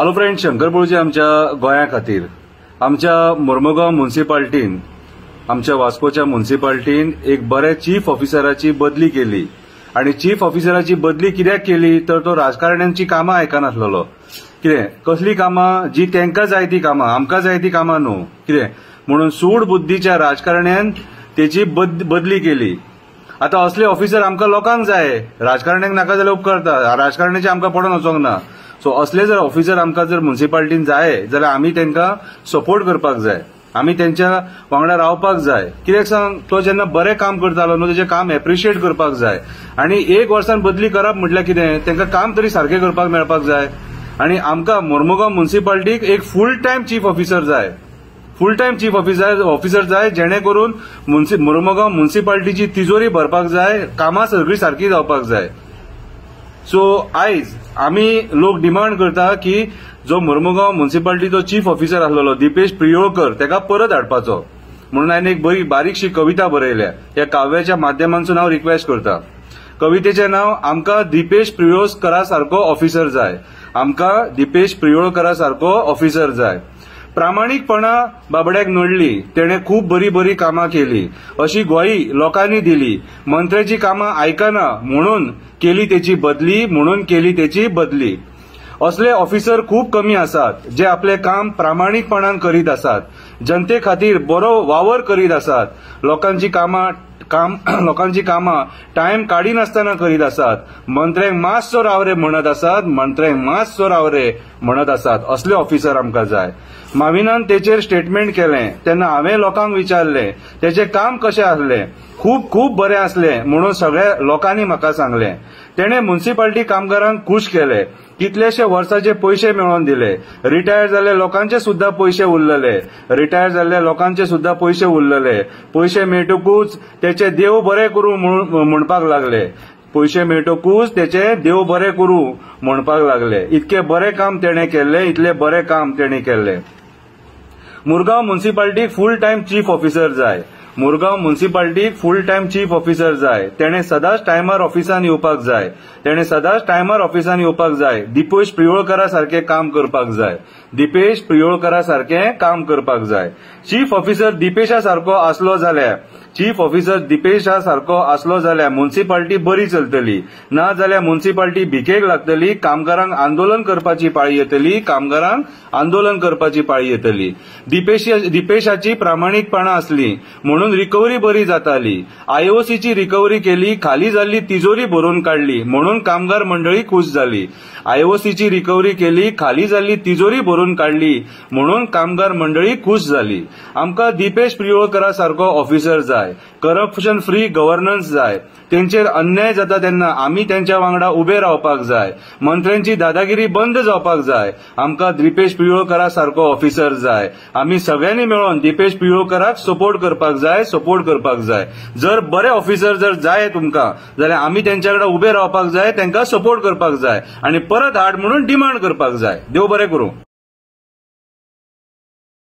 Hello friend, Shankar Polji आमच्या गोंया खातीर आमच्या मोर्मुगांव म्युनिसिपाल्टीन, आमच्या वास्कोच्या म्युनिसिपाल्टीन एक बरे चीफ ऑफिसराची बदली केली. आणि चीफ ऑफिसराची बदली कित्याक केली तर तो राजकारण्यांची कामां आयकनासलेलो. कितें कसली कामां, जी तांकां जाय ती कामां, आमकां जाय ती कामां न्हू. कितें म्हणून सूड बुद्धीच्या राजकारण्यान तेची बदली केली. आतां असले ऑफिसर आमकां लोकांक जाय, राजकारण्यांक नाका जाल्यार उपकारता, राजकारण्याचे आमकां पडोन वचोंक ना. सो असले जर ऑफिसर आमकां जर म्युनिसिपाल्टीन जाय जाल्यार आमी तांकां सपोर्ट करपाक जाय, आमी तेंच्या वांगडा रावपाक जाय. कित्याक सांग, तो जेन्ना बरें काम करतालो न्हू तेजें काम एप्रिशिएट करपाक जाय. आनी एक वर्सान बदली करप म्हटल्यार कितें, तांकां काम तरी सारकें करपाक मेळपाक जाय. आनी आमकां मोर्मुगांव म्युनिसिपाल्टीक एक फूल टायम चीफ ऑफिसर जाय, फूल टायम चीफ ऑफिसर जाय, जेणे करून मोर्मुगांव म्युनिसिपाल्टीची तिजोरी भरपाक जाय, कामां सगळीं सारकी जावपाक जाय. सो आयज आमी लोक डिमांड करता की जो मोर्मुगांव म्युनिसिपाल्टीचो चीफ ऑफिसर आसलेलो दीपेश प्रियोळकर तेका परत हाडपाचो. म्हणून हांवें एक बरी बारीकशी कविता बरयल्या. ह्या काव्याच्या माध्यमांतसून हांव रिक्वेस्ट करता. कवितेचें नांव आमकां दीपेश प्रियोळकरा सारको ऑफिसर जाय. आमकां दीपेश प्रियोळकरा सारको ऑफिसर जाय. प्रामाणीकपणा बाबड्याक नडली, तेणे खूब बरी बरी कामां केली अशी ग्वाही लोकांनी दिली. मंत्र्याची कामां आयकना म्हणून केली तेची बदली, म्हणून केली तेची बदली. असले ऑफिसर खूब कमी आसात जे आपले काम प्रामाणीकपणान करीत आसात, जनते खातीर बरो वावर करीत आसात, लोकांची कामां टायम काडिनासतना करीत आसात, मंत्र्यांक मातसो राव रे म्हणत आसात, मंत्र्यांक मातसो राव रे म्हणत आसात. असले ऑफिसर आमकां जाय. माविनान तेचेर स्टेटमेंट केलें तेन्ना हांवें लोकांक विचारलें तेचें काम कशें आसलें, खूब खूब बरें आसलें म्हणून सगळ्या लोकांनी म्हाका सांगलें. तेणें म्युनिसिपाल्टी कामगारांक खूश केले, कितलेशे वर्साचे पयशे मेळोवन दिले, रिटायर जाल्ले लोकांचे सुद्धा पयशे उरलेले, रिटायर जाल्ले लोकांचे सुद्धा पयशे उरलेले. पयशे मेळटकूच तेचे देव बरें करूं म्हणपाक लागले, पयशे मेळटकूच तेचे देव बरें करूं म्हणपाक लागले. इतके बरें काम तेणें केल्लें, इतलें बरें काम तेणें केल्लें. मुरगांव म्युनिसिपाल्टीक फूल टायम चीफ ऑफिसर जाय. मुरगांव म्युनिसिपाल्टीक फूल टायम चीफ ऑफिसर जाय. तेणें सदांच टायमार ऑफिसान येवपाक जाय, तेणें सदांच टायमार ऑफिसान येवपाक जाय. दीपेश प्रियोळकरा सारकें काम करपाक जाय, दीपेश प्रियोळकरा सारकें काम करपाक जाय. चीफ ऑफिसर दीपेशा सारको आसलो जाल्यार, चीफ ऑफिसर दीपेशा सारको आसलो जाल्यार म्युनिसिपाल्टी बरी चलतली, ना जाल्यार म्युनिसिपाल्टी भिकेक लागतली, कामगारांक आंदोलन करपाची पाळी येतली, कामगारांक आंदोलन करपाची पाळी येतली. दीपेशाची प्रामाणीकपणा आसली म्हणून रिकव्हरी बरी जाताली. आयओसीची रिकव्हरी केली, खाली जाल्ली तिजोरी भरून काडली म्हणून कामगार मंडळी खूश जाली. आयओसीची रिकव्हरी केली, खाली जाल्ली तिजोरी भरून काडली म्हणून कामगार मंडळी खूश जाली. आमकां दीपेश प्रियोळकरा सारको ऑफिसर जाय, करप्शन फ्री गव्हर्नन्स जाय. तेंचेर अन्याय जाता तेन्ना आमी तेंच्या वांगडा उबे रावपाक जाय, मंत्र्यांची दादागिरी बंद जावपाक जाय. आमकां दीपेश प्रियोळकरा सारको ऑफिसर जाय. आमी सगळ्यांनी मेळोन दीपेश प्रियोळकराक सपोर्ट करपाक जाय, सपोर्ट करपाक जाय. जर बरे ऑफिसर जर जाय तुमकां जाल्यार आमी तेंच्या कडेन उबे रावपाक जाय, तांकां सपोर्ट करपाक जाय आनी परत हाड म्हणून डिमांड करपाक जाय. देव बरें करूं.